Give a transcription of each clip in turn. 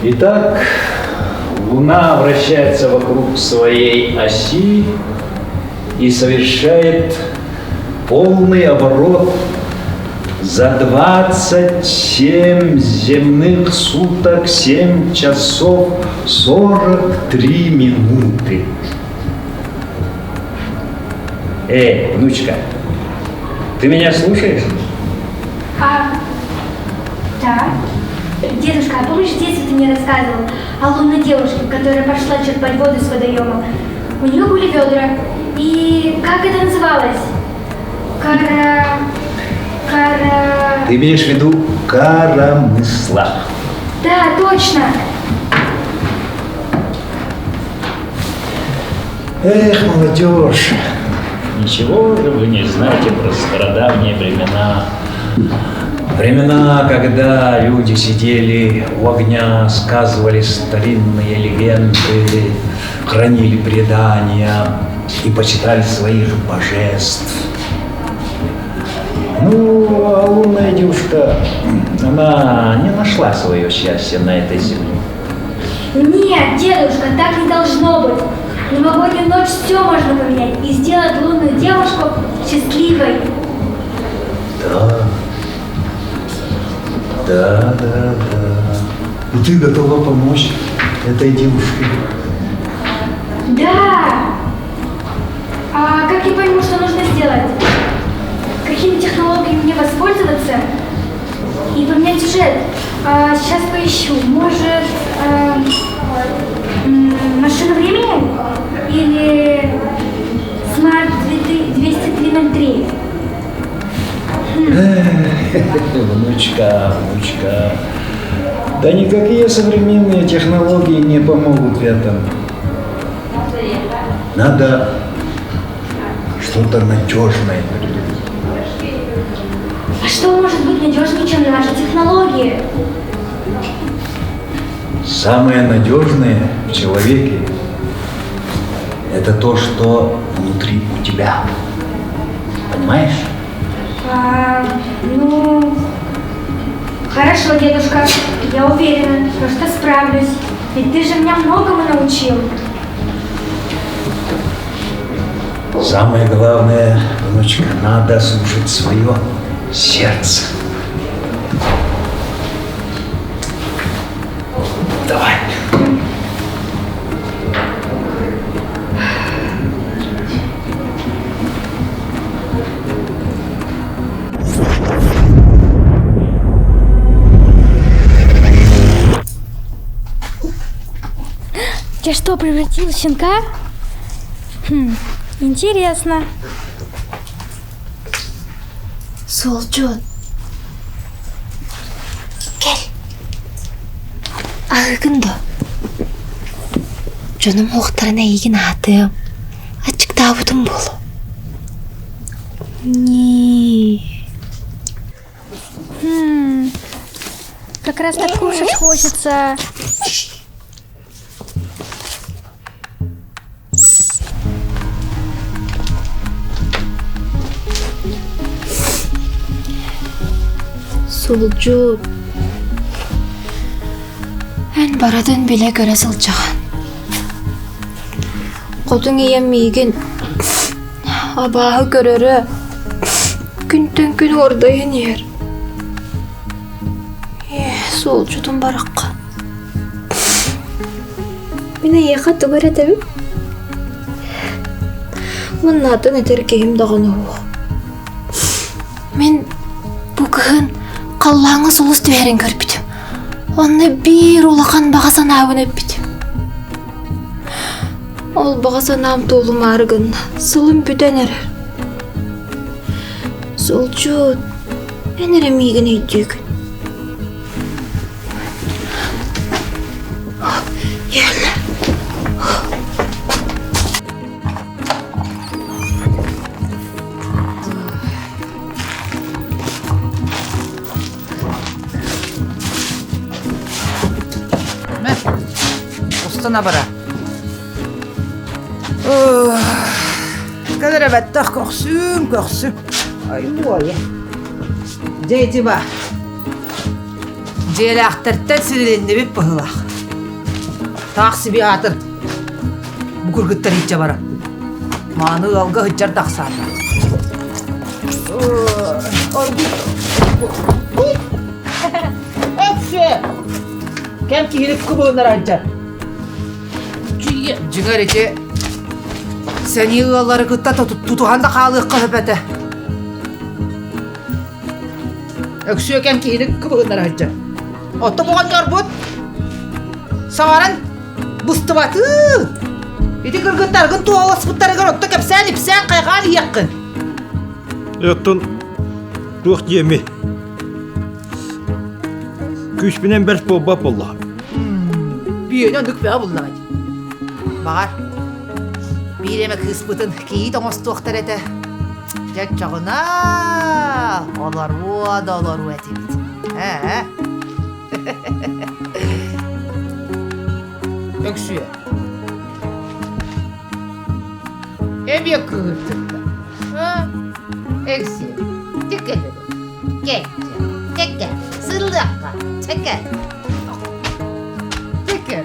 Итак, Луна вращается вокруг своей оси и совершает полный оборот за 27 земных суток 7 часов 43 минуты. Эй, внучка, ты меня слушаешь? А, да. Дедушка, а помнишь, в детстве ты мне рассказывал о лунной девушке, которая пошла черпать воду с водоема? У нее были ведра. И как это называлось? Кара... Кара... Ты имеешь в виду коромысла. Да, точно. Эх, молодежь, ничего же вы не знаете про стародавние времена. Времена, когда люди сидели у огня, сказывали старинные легенды, хранили предания и почитали своих божеств. Ну, а лунная девушка, она не нашла свое счастье на этой земле. Нет, дедушка, так не должно быть. В новогоднюю ночь все можно поменять и сделать лунную девушку счастливой. Да. Да, да, да. И ты готова помочь этой девушке? Да! А как я пойму, что нужно сделать? Какими технологиями мне воспользоваться и поменять сюжет? А, сейчас поищу. Может, э, машина времени? Или Smart 203.03? Внучка, внучка. Да никакие современные технологии не помогут в этом. Надо что-то надежное придумать. А что может быть надежнее, чем наши технологии? Самое надежное в человеке – это то, что внутри у тебя. Понимаешь? А, ну, хорошо, дедушка. Я уверена, что справлюсь. Ведь ты же меня многому научил. Самое главное, внучка, надо слушать свое сердце. Давай. Я что, превратила щенка? Хм, интересно. Суолдьут. Кэл. Аһыгын дуо? Дьонум уохтарына эйигин аһатыам, аччыктаабытым буолуо. Не. Хм, как раз так кушать хочется. Сулдьут Эн барытын билэ-көрө сылдьаҕын. Хотун ийэм миигин абааһы көрөрө күнтэн күн уордайан иһэр. Ээ, суолдьутум барахха. Мин эйиэхэ тугу эрэ этэбин? Муннаатын этэр киһим даҕаны суох. Мин бу кыһын халлааҥҥа сулус түһэрин көрбүтүм. Онно биир улахан баҕа санаабын эппитим. Ол баҕа санаам туолумаары гынна, сылым бүтэн эрэр. Суолдьут, эн эрэ миигин өйдүүгүн. Устан абара. Кэлэр эбэттэх көхсүм, көхсүм. Ай, буойа. Дьэ ити ба. Дьиэлээхтэртэн сирилиннибит быһылаах. Таах сиби аатыр. Бу кыргыттар иччэ барар. Мааны ыалга сылдьар да ахсаанна. Өксө! Кэм киһини кыбылыннар сылдьар. Дьиҥэр ити сэнии ыаллары кытта тутуһан да хаалыахха сөп этэ. Өксүө кэм киһини кыбыһыннара сылдьар. Оттон оҕонньорбут саҥаран быстыбатын. Ити кыргыттаргын туоһуласпыттарыгар отто кэпсээн-ипсээн хайҕаан иһиэххин. Оттон туох диэми? Күүспүнэн бэрт буолбат буоллаҕым. Биэни оннук бөҕө буллаҕа дии. Баҕар, биир эмэ кыыспытын кийиит оҥостуохтар этэ. Дьэ оччоҕуна олоруо да олоруо этибит. Ээ? Өксүө. Эмиэ кыыһырдыкта. Өксүө, тиккэлэр. Кэ, кэккэ, сыллыахха, чэкэ. Чэкэ.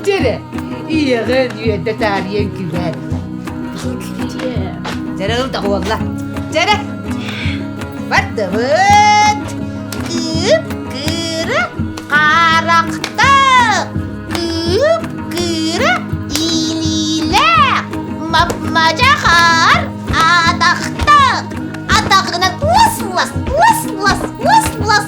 Дьэрэ, ийэҕин үөдэ таарыйан күлэр. Дьэрэ ыл да буолла. Дьэрэ. Бардыбыт. Кыып-кыыра харахтаах. Кыып-кыыра илиилээх, мап-мадьахар атахтаах, атаҕынан лас-лас, лас-лас, лас-лас.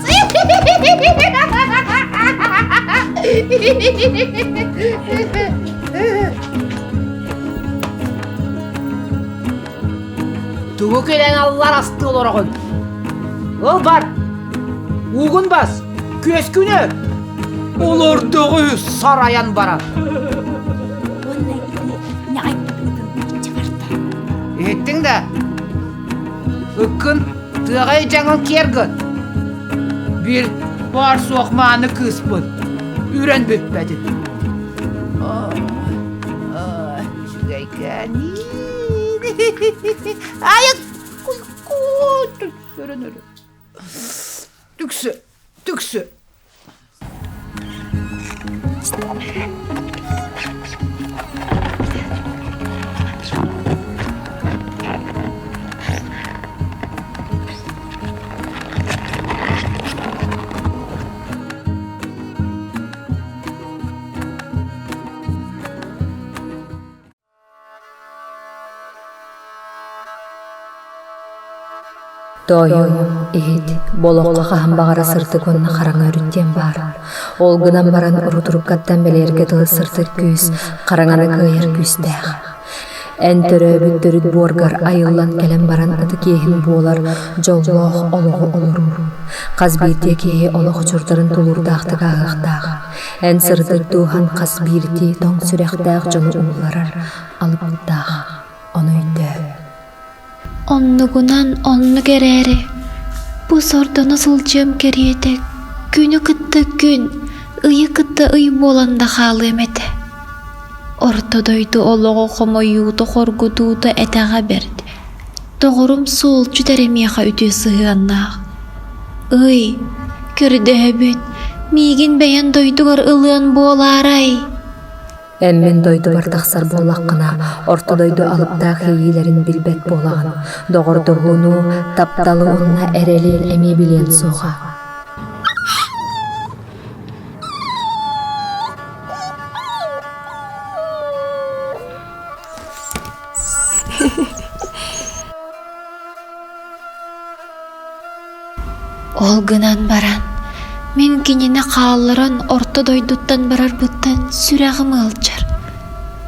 Тугу кэлэн аллар асты олороҕун? Ыл бар, уугун бас, күөскүнү! Олордоҕу сарайан баран. Уонна ити ньаҕайбыт ытын иччэ барда. Иһиттиҥ да? Ыккын тыаҕа дьаҥыл киэр гын. Биир баар суох мааны кыыспын үрэн бүппэтин. Үчүгэйкээниин. Айык! Өрөн өрө. Түксү, түксү. Тоойуом, иһит, болоххо хаһан баҕара сырдык уонна хараҥа өрүт диэн баар. Ол гынан баран урутуруккаттан бэлиэргэ дылы сырдык күүс хараҥаны кыайар күүстээх. Эн төрөөбүт төрүт буоргар айыллан кэлэн баран ытык иэһин буолар дьоллоох олоҕу олоруу. Хас биирдии киһи олох очурдарын тулуурдаахтык ааһыахтаах. Эн сырдык дууһаҥ хас биирдии тоҥ сүрэхтээх дьону уулларар алыптаах, ону өйдөө. Оннугунан оннук эрээри, бу сордоно сылдьыам кэриэтэ күнү кытта күн, ыйы кытта ый буолан да хаалыам этэ. Орто дойду олоҕо хомойуута-хоргутуута этэҕэ бэрт. Доҕорум суолчут эрэ миэхэ үтүө сыһыаннаах. Ый, көрдөһөбүн, миигин бэйэн дойдугар ылыан буолаарай? Эн мин дойдубар тахсар буоллаххына, орто дойду алыптаах иэйиилэрин билбэт буолаҕын, доҕордоһууну, тапталы уонна эрэли эмиэ билиэн суоҕа. Ол гынан баран, мин кинини хаалларан орто дойдуттан барарбыттан сүрэҕим ыалдьар.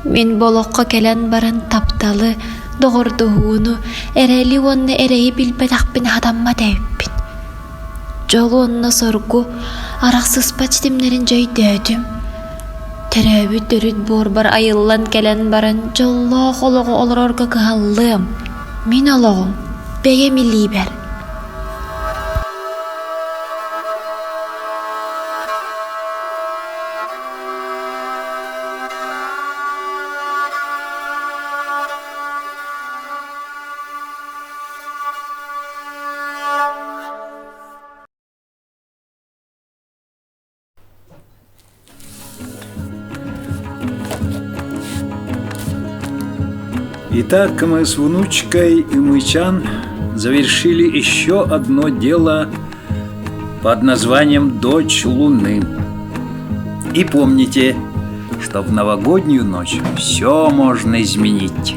Мин бу олоххо кэлэн баран тапталы, доҕордоһууну, эрэли уонна эрэйи билбэтэхпин хатаммат эбиппин. Дьол уонна соргу арахсыспат ситимнэрин дьэ өйдөөтүм. Төрөөбүт төрүт буорбар айыллан кэлэн баран дьоллоох олоҕу олорорго кыһаллыам. Мин олоҕум бэйэм илиибэр. Итак, мы с внучкой и Мычан завершили еще одно дело под названием «Дочь Луны». И помните, что в новогоднюю ночь все можно изменить.